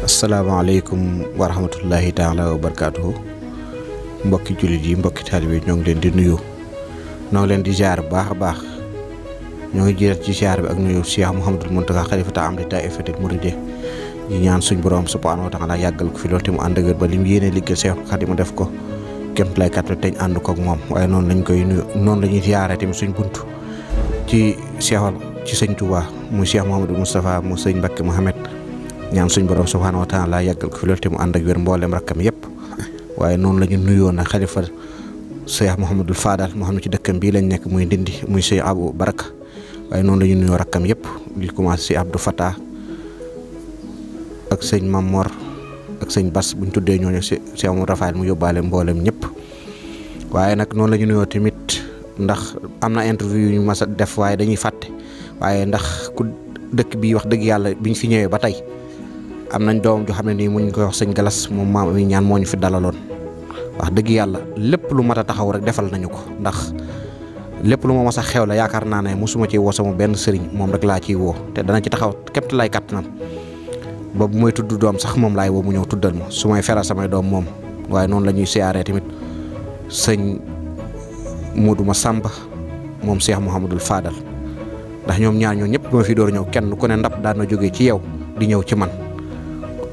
asalaamaaleykum wa rahmatullahi taala wa barakaatuhu mbokki jullit yi mbokki taalibe ñoo ngi leen di nuyu ñoo ngi leen di ziar bu baax a baax ñoo ngi jiital ci ziar bi ak nuyu Cheikh Mouhamadul Mountakha xalifata am di taifatil muride di ñaan suñ borom subhanahu wa taala yàggal ko fi loolu te mu ànd ak ba lim yéene liggéey Cheikh Khadim def ko kémt lay kat teñ ànd ko ak moom waaye noonu lañ koy nuyu noonu la ñuy ziare tamit suñ buntu ci Cheikhal ci sëñ Touba muy Cheikh Mouhamadou Moustapha mu sëñ Mbacké Mouhamed ñaan suñ borom subhanahu wa taala yàggal ko fi loolu te mu ànd ak wér mboolem rakkam yëpp waaye noonu la ñu nuyoo nag xalifa Cheikh Mouhamadul Fadal moo xam ne ci dëkkam bii lañ nekk muy Ndindi muy Cheikh Abou Baraka waaye noonu la ñu nuyoo rakkam yëpp di commencé si Abdou Fatah ak sëñ Mamor ak sëñ Bass buñ tuddee ñooñu si Cheikh Amadou Rafael mu yóbbaale mboolem ñëpp waaye nag noonu la ñu nuyoo tamit ndax am na interview yu ñu mas a def waaye dañuy fàtte waaye ndax ku dëkk bi wax dëgg yàlla biñ fi ñëwee ba tey am nañ doom joo xam ne nii muñ koy wax sëñ Galas moom maam mi ñaan moo ñu fi dalaloon wax dëgg yàlla lépp lu mat a taxaw rek defal nañu ko ndax lépp lu ma mas a xew la yaakaar naa ne mosuma ci woo sama benn sëriñ moom rek laa ciy woo te dana ci taxaw képp lay kattanam ba bu may tudd doom sax moom laay woo mu ñëw tuddal ma su may feral samay doom moom waaye noonu la ñuy siyaaree tamit sëñ Modou Massamba moom Cheikh Mouhamadul Fadal ndax ñoom ñaar ñoo ñëpp ba ma fi door ñëw kenn ku ne ndab daan na jógee ci yow di ñëw ci man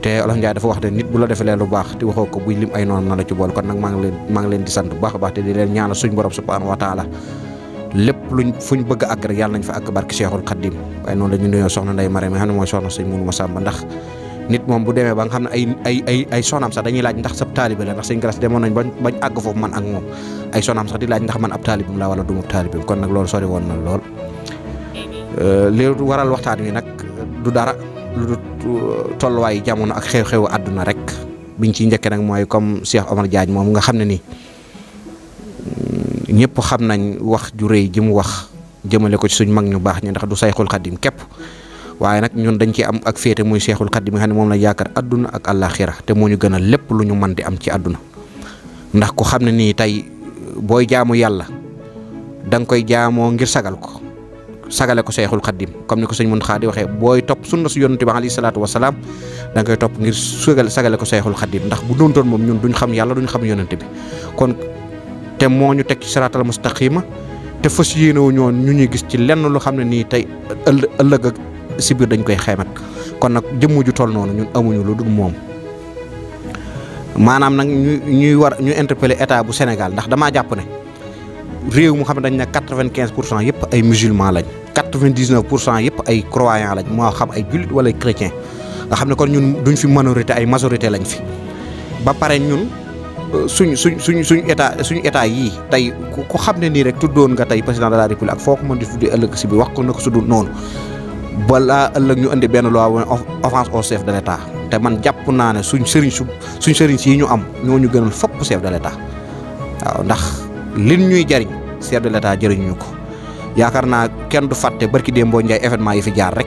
te Olof Njaay dafa wax ne nit bu la defalee lu baax te waxoo ko buy lim ay noonu na la ci bool kon nag maa ngi leen di sant bu baax a baax te di leen ñaanal suñ borom subhanahu wa taala lépp fuñ bëgg a àgg rek yàlla nañ fa àgg barke Cheikhul Khadim waaye noonu la ñu nuyoo soxna Ndeye Marème mi xam ne mooy soxna sëñ Moudou Massamba ndax nit moom bu demee ba nga xam ne ay soxnaam sax dañuy laaj ndax sab taalibe la ndax sëñ Galas demoon nañ bañ àgg foofu man ak moom ay soxnaam sax di laaj ndax man ab taalibim la wala du ma taalibim kon nag loolu sori woon na lool li waral waxtaan wi nag du dara lu tolluwaayu jamono ak xew-xewu àdduna rek biñ ci njëkkee nag mooy comme Cheikh Omar Diagne moom nga xam ne nii ñëpp xam nañ wax ju rëy ji mu wax jëmale ko ci suñ mag ñu baax ñi ndax du Sayxul Xadim képp waaye nag ñun dañ ci am ak féete muy Cheikhul Xadim nga xam ne moom la yaakaar àdduna ak àllaaxira te moo ñu gënal lépp lu ñu mën di am ci àdduna ndax ku xam ne nii tey booy jaamu yàlla da nga koy jaamoo ngir sagale ko Cheikhul Khadim comme ni ko sëñ Mountakha di waxee booy topp sunna su yonent bi alayhi salaatu wasalaam da nga koy topp ngir sagale ko Cheikhul Khadim ndax bu doontoon moom ñun duñ xam yàlla duñ xam yonent bi kon te moo ñu teg ci siraatal mustaqima te fas yéenewu ñoon ñu ñuy gis ci lenn lu xam ne nii tey ëllëg ak si biir dañ koy xeemat kon nag jëmm ju toll noonu ñun amuñu lu dul moom maanaam nag ñu interpeller état bu Sénégal ndax damaa jàpp ne réew mu xam ne dañ ne 95% yëpp ay musulman lañ 99% yëpp ay croyant lañ moo xam ay jullit wala ay chrétien nga xam ne kon ñun duñ fi minorité ay majorité lañ fi ba pare ñun suñu état yii tey ku xam ne nii rek tuddoon nga tey président de la république ak foo ko mën di tuddee ëllëg si bi wax ko na ko sudul noonu balaa ëllëg ñu indi benn loi offense au chef de l' état te man jàpp naa ne suñ sëriñ si ñu am ñoo ñu gënal fopp chef de l' état waaw ndax lin ñuy jariñ chef de l' état jëriñu ko yaakaar naa kenn du fàtte barki Dembo Ndiaye événement yi fi jaar rek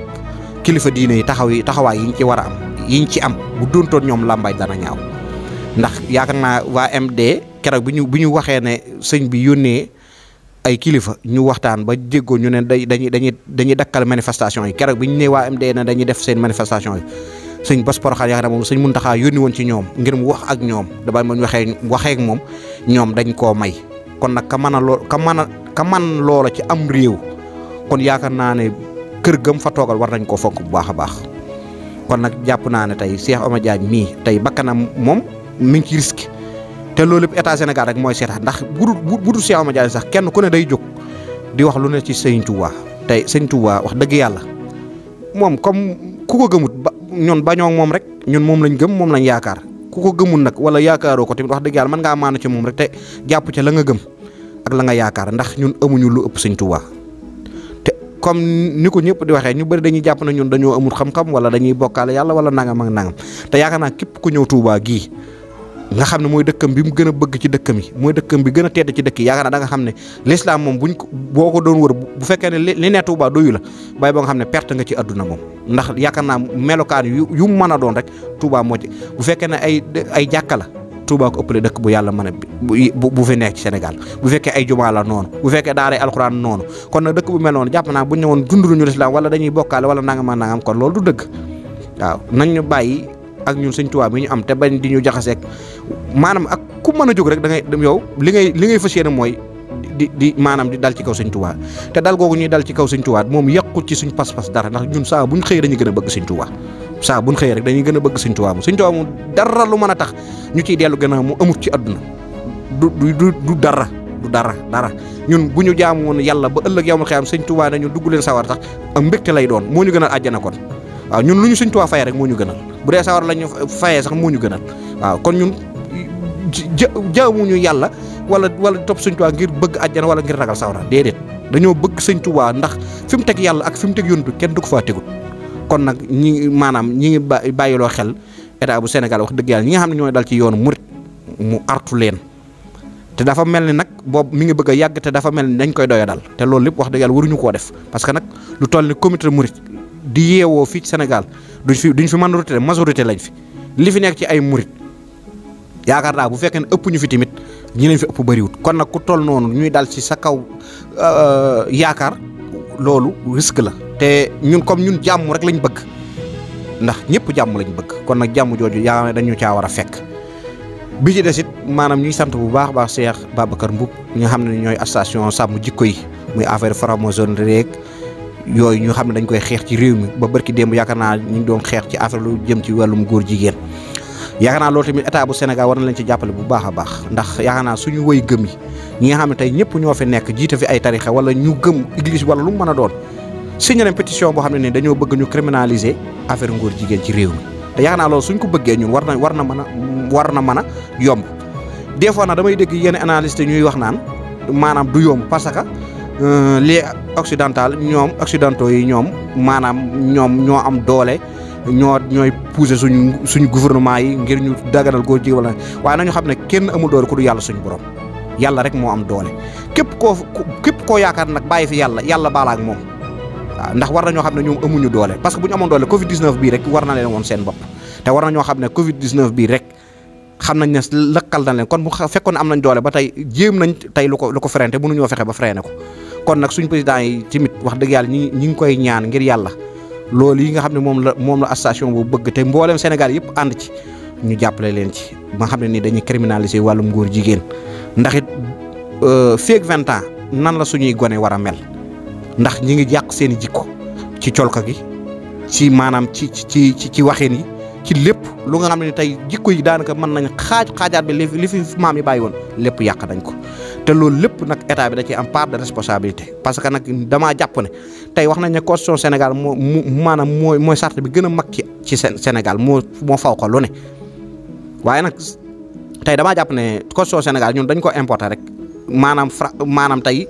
kilifa diine yi taxawaay yi ñu ci war a am yi ñu ci am bu doontoon ñoom làmbaay dana ñaaw ndax yaakaar naa waa MD keroog bi ñu waxee ne sëñ bi yónnee ay kilifa ñu waxtaan ba jéggoo ñu ne dañuy dakkal manifestation yi keroog bi ñu ne waa MD ne dañuy def seen manifestation yi sëñ Bass Porokhane yaakaar naa moom sëñ Mountakha yónni woon ci ñoom ngir mu wax ak ñoom daba ma waxee ak moom ñoom dañ koo may kon nag ka man loola ci am réew kon yaakaar naa ne kër gam fa toogal war nañ koo fonk bu baax a baax kon nag jàpp naa ne tey Cheikh Omar Diagne mii tey bakkanam moom mi ngi ci risque te loolu lépp état Sénégal rek mooy seetaan ndax bu dul Cheikh Omar Diagne sax kenn ku ne day jóg di wax lu ne ci Sëñ Touba tey Sëñ Touba wax dëgg yàlla moom comme ku ko gëmut ba ñun bañoo moom rek ñun moom lañ gëm moom lañ yaakaar ku ko gëmul nag wala yaakaaroo ko tamit wax dëgg yàlla mën ngaa maanu ci moom rek te jàpp ca la nga gëm ak la nga yaakaar ndax ñun amuñu lu ëpp Sëñ Touba te comme ni ko ñëpp di waxee ñu bëri dañuy jàpp na ñun dañoo amul xam-xam wala dañuy bokkaale yàlla wala nangam ak nangam te yaakaar naa képp ku ñëw Touba gii nga xam ne mooy dëkkam bi mu gën a bëgg ci dëkkam yi mooy dëkkam bi gën a tedd ci dëkk yi yaakaar naa da nga xam ne l'islam moom boo ko doon wër bu fekkee ne li ne Touba doyu la bàyyi ba nga xam ne perte nga ci àdduna moom ndax yaakaar naa melokaan yu mën a doon rek Touba moo ci bu fekkee ne ay jàkka la Touba ko ëppale dëkk bu yàlla mën a bu fi nekk ci Sénégal bu fekkee ay jumaa la noonu bu fekkee daaray alxuraan noonu kon nag dëkk bu mel noonu jàpp naa bu ñu ne woon dunduñu lislaam wala dañuy bokkaale wala nangam kon loolu du dëgg waaw nañ ñu bàyyi ak ñun Sëñ Touba bi ñu am te bañ di ñu jaxaseeg maanaam ak ku mën a jóg rek da ngay yow li ngay fas yéene mooy di maanaam di dal ci kaw Sëñ Touba te dal googu ñuy dal ci kaw Sëñ Touba moom yàqut ci suñ pas-pas dara ndax ñun saa buñ xëy dañuy gën a bëgg Sëñ Touba saa buñ xëyee rek dañuy gën a bëgg Sëñ Touba moom dara lu mën a tax ñu ciy dellu gën a mu amut ci àdduna du dara ñun bu ñu jaamu woon yàlla ba ëllëg yow ma xëyam Sëñ Touba nañu dugg leen sawar sax am mbégte lay doon moo ñu gënal àjjana kon waaw ñun lu ñu Sëñ Touba fayee rek moo ñu gënal bu dee sawar lañu fayee sax moo ñu gënal waaw kon ñun jaamuñu yàlla wala topp Sëñ Touba ngir bëgg àjjana wala ngir ragal sawara déedéet dañoo bëgg Sëñ Touba ndax fi mu teg yàlla ak fi mu teg yonent bi kenn du ko faa tegul kon nag ñi ngi bàyyiloo xel état bu Sénégal wax dëgg yàlla ñi nga xam ne ñooy dal ci yoonu murit mu artu leen te dafa mel ni nag boobu mi ngi bëgg a yàgg te dafa mel ni dañ koy doya dal te loolu lépp wax dëgg yàlla waruñu koo def parce que nag lu toll ni comité murit di yeewoo fii ci Sénégal duñ fi majorité lañ fi li fi nekk ci ay murit yaakaar naa bu fekkee ne ëpp ñu fi tamit ñi leen fi ëpp bëriwut kon nag ku toll noonu ñuy dal ci sa kaw yaakaar loolu risque la te ñun comme ñun jàmm rek lañ bëgg ndax ñëpp jàmm lañ bëgg kon nag jàmm jooju yaa ne dañu caa war a fekk bi ci des it maanaam ñuy sant bu baax baax Cheikh Babacar Mboup ñi nga xam ne ñooy association sàmm jikko yi muy affaire franc-maçonnerie rek yooyu ñu xam ne dañ koy xeex ci réew mi ba barki démb yaakaar naa ñu ngi doon xeex ci affaire lu jëm ci wàllum góor jigéen yaakaar naa loolu tamit état bu Sénégal war na leen ci jàppale bu baax a baax ndax yaakaar naa suñu woy gëm yi ñi nga xam ne tey ñëpp ñoo fi nekk jiite fi ay tarixa wala ñu gëm église wala lu mu mën a doon signé nañ pétition boo xam ne ni dañoo bëgg ñu criminaliser affaire ngóor jigéen ci réew mi te yaakaar naa loolu suñ ko bëggee ñun war na mën a yomb des fois nag damay dégg yenn analyste ñuy wax naan maanaam du yomb parce que les occidentaux yi ñoom ñoo am doole ñooy pousser suñu gouvernement yi ngir ñu daganal góor jigéen wala waaye nañu xam ne kenn amul doole ku du yàlla suñu borom yàlla rek moo am doole képp koo yaakaar nag bàyyi fi yàlla baala ak moom waaw ndax war na ñoo xam ne ñoom amuñu doole parce que bu ñu amoon doole Covid 19 bii rek war na leen woon seen bopp te war na ñoo xam ne Covid 19 bii rek xam nañ ne lëkkal na leen kon bu fekkoon ne am nañ doole ba tey jéem nañ tey lu ko freiné te mënuñoo fexe ba freiné ko kon nag suñ président yi tamit wax dëgg yàlla ñi ngi koy ñaan ngir yàlla loolu yi nga xam ne moom la association bu bëgg te mboolem Sénégal yëpp ànd ci ñu jàppale leen ci ba nga xam ne ni dañuy criminaliser wàllum góor jigéen ndax it feeg 20 ans nan la suñuy gone war a mel ndax ñi ngi jàq seen i jikko ci colka gi ci maanaam ci waxeen yi ci lépp lu nga xam ne tey jikko yi daanaka mën nañ xaajaat bi li fi maam yi bàyyi woon lépp yàq nañ ko te loolu lépp nag état bi da ciy am part de responsabilité parce que nag damaa jàpp ne tey wax nañ ne constitution Sénégal maanaam mooy charte bi gën a mag ci Sénégal moo faw ko lu ne waaye nag tey damaa jàpp ne constitution Sénégal ñun dañ ko importer rek maanaam tey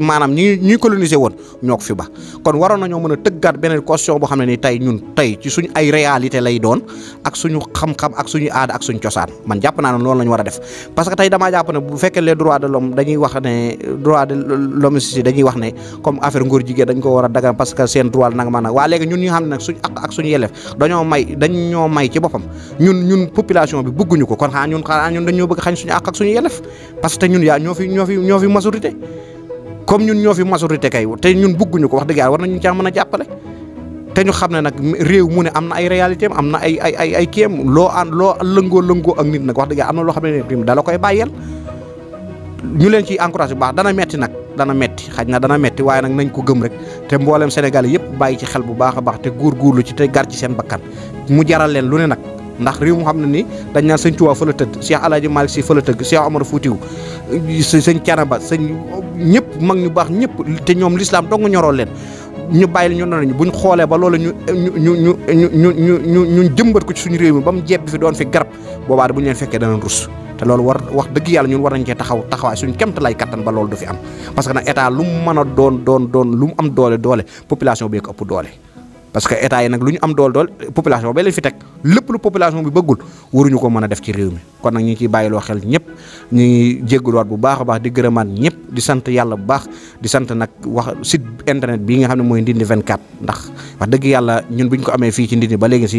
maanaam ñuy coloniser woon ñoo ko fi ba kon waroon nañoo mën a tëggaat beneen constitution boo xam ne ni tey ci suñu ay réalité lay doon ak suñu xam-xam ak suñu aada ak suñu cosaan man jàpp naa ne loolu la ñu war a def parce que tey damaa jàpp ne bu fekkee les droits de l'homme dañuy wax ne droit de l'homme si dañuy wax ne comme affaire ngóor jigéen dañ ko war a dagan parce que seen droit la nanga nag waa léegi ñun ñi nga xam ne nag suñu ak suñu yelleef dañoo may ci boppam ñun population bi bëgguñu ko kon xanaa ñun dañoo bëgg xañ suñu ak suñu yelleef parce que ñun yaa ñoo fi majorité comme ñun ñoo fi majorité kay te ñun bëgguñu ko wax dëgg yàlla war nañu caa mën a jàppale te ñu xam ne nag réew mu ne am na ay réalité am na ay kéem loo lëngoo ak nit nag wax dëgg yàlla am na loo xam ne dala koy bàyyeel ñu leen ciy encouragé bu baax dana metti xaj na dana metti waaye nag nañ ko gëm rek te mboolem Sénégal yëpp bàyyi ci xel bu baax a baax te góorgóorlu ci te gar ci seen bakkan mu jaral leen lu ne nag ndax réew mu xam ne ni dañ naan sëñ Tuubaa fa la tëdd Cheikh Alaaji Malick Sy fa la tëgg Cheikh Omar Foutiou sëñ Thiénaba ñëpp mag ñu baax ñëpp te ñoom l'islam dong ñoroo leen ñu bàyyi ñu noonu buñ xoolee ba loolu ñu jëmbat ko ci suñu réew mi ba mu jebbi fi doon fi garab boobaa bu ñu leen fekkee danañ rus te loolu wax dëgg yàlla ñun war nañ cee taxawaay suñ kemt lay kattan ba loolu du fi am parce que nag état lu mu mën a doon lu mu am doole population bi ko ëpp doole parce que état yi nag lu ñu am dool population ba leen fi teg lépp lu population bi bëggul waruñu ko mën a def ci réew mi kon nag ñu ngi ciy bàyyiloo xel ñëpp ñu ngi jéggaluwaat bu baax a baax di gërëmaat ñëpp di sant yàlla bu baax di sant nag wax site internet bii nga xam ne mooy Ndindy 24 ndax wax dëgg yàlla ñun buñ ko amee fii ci Ndindy ba léegi si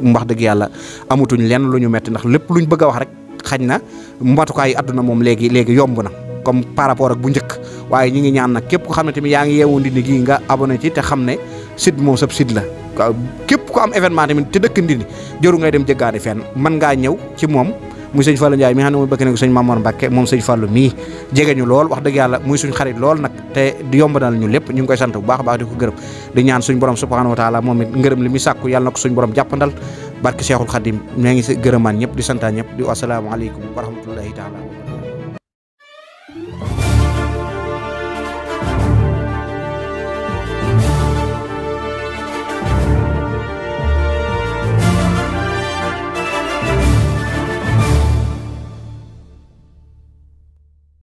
wax dëgg yàlla amatuñ lenn lu ñu metti ndax lépp luñ bëgg a wax rek xañ na matukaay yi àdduna moom léegi yomb na comme par rapport ak bu njëkk waaye ñi ngi ñaan nag képp ko xam ne tamit yaa ngi yeewu Ndindy gii nga abonné ci te xam ne site bi moom sab site la waaw képp ko am événement tamit te dëkk Ndindy jëru ngay dem jëggaani fenn mën ngaa ñëw ci moom muy sëñ Fallou Ndiaye mi nga xam ne mooy bëkk ne ko sëñ Mamour Mbacke moom sëñ Fallou mii jege ñu lool wax dëgg yàlla muy suñ xarit lool nag te di yombanal ñu lépp ñu ngi koy sant bu baax a baax di ko gërëm di ñaan suñ borom subhanahu wa taala moom it ngërëm li muy sàkku yàlla na ko suñ borom jàppandal barke Cheikhul Khadim ñaa ngi gërëmaan ñëpp di santaan ñëpp di wassalaamu aleykum wa rahmatullahi taala